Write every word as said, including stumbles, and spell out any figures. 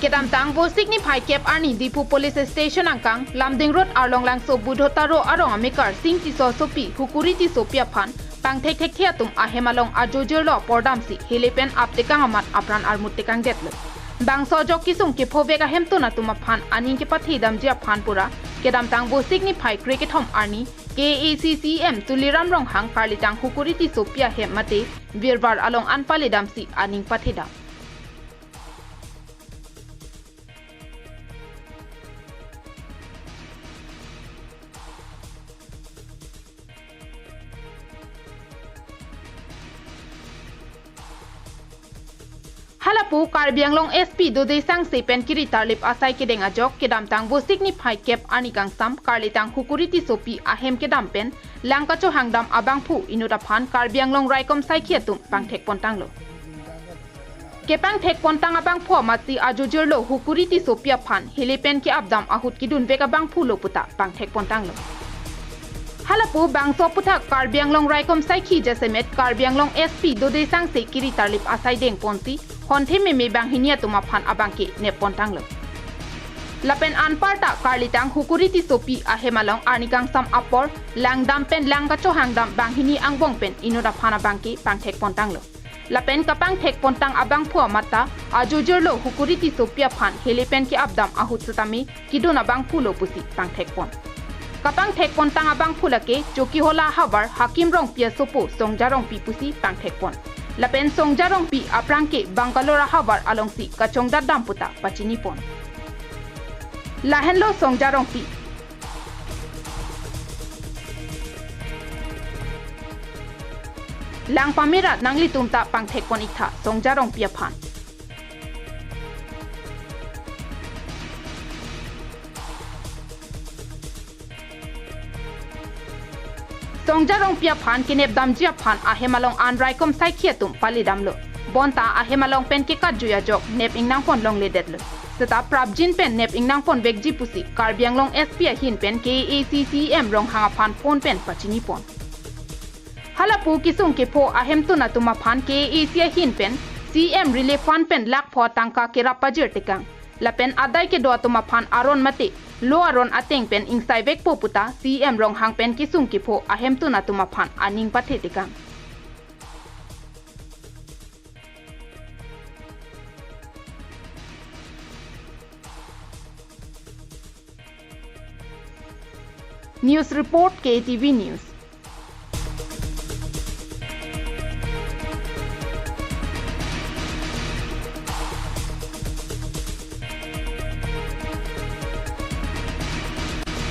Kedamtang Vosik niphai kep arni Diphu Police Station angkang Lumding Road arlong Langso Budho Taro arong amekar Sing Tisso asopi Hukuri Tissopi aphan pangthek thekthe atum ahem along ajo jirlo apor damsi helepen aptekang amat apran armut tekangdetlo. Bangso ajok kesung kephovek ahemtun atum aphan aning kepathedamji aphan pura kedamtang Vosik niphai krekethom arni K A A C C E M Tuliram Ronghang karlitang Hukuri Tissopi ahem mate birvar along an paledamsi aning pathedam. Halapu Karbi Anglong S P Dode Sangse pen kiri tarlip asai kedeng ajok kedamtang Vosik niphai kep arni kangsam karlitang Hukuri Tissopi ahem kedam pen lang kachohangdam abangphu inut aphan Karbi Anglong raikom saikhi atum pangthekpontanglo. Kepangthekpontang abangphu amatsi ajo jirlo Hukuri Tissopi aphan helepen ke-apdam ahut kedunvek abangphulo puta pangthekpontanglo. Halapu bangso aphuthak Karbi Anglong raikom saikhi jasemet Karbi Anglong S P Dode Sangse kiri tarlip asai dengponsi honthe meme banghini atum aphan abangke neppontanglo. Lapen anparta karlitang Hukuri Tissopi ahem along arni kangsam apor langdam pen lang kachohangdam banghini angbong pen inut aphan abangke pangthekpontanglo. Lapen kapangthekpontang abangphu amatta ajo jirlo Hukuri Tissopi aphan helepen ke-apdam ahut setame kedun abangphulo pusi pangthekpon. Kapangthekpontang abangphu lake Chokihola ahavar Hakim Rongpi asopo Songja Rongpi pusi pangthekpon. Lapen Songja Rongpi aphrang ke Bangalore ahavar alongsi kachongdatdam puta pachinipon. Lahenlo Songja Rongpi. Lang pamerat nanglitum ta pangthekpon-iktha Songja Rongpi aphan. Songja Rongpi aphan kenepdamji aphan ahem along an raikom saikhi atum paledamlo. Bonta ahem along pen kekatjui ajok nep ingnangpon longledetlo. Seta prapjin pen nep ingnangponvekji pusi Karbi Anglong S P ahin pen K A A C C E M Ronghang aphan phone pen pachinipon. Halapu kesung kepho ahemtun atum aphan K A A C ahin pen C E M Relief Fund pen lakh pho tangka kerap pajirtekang. Lapen adai kedo atum aphan aron mate lo aron ateng pen ingsaivekpo puta C E M Ronghang pen kesung kepho ahemtun atum aphan aning pathetekang. News report, K T V News.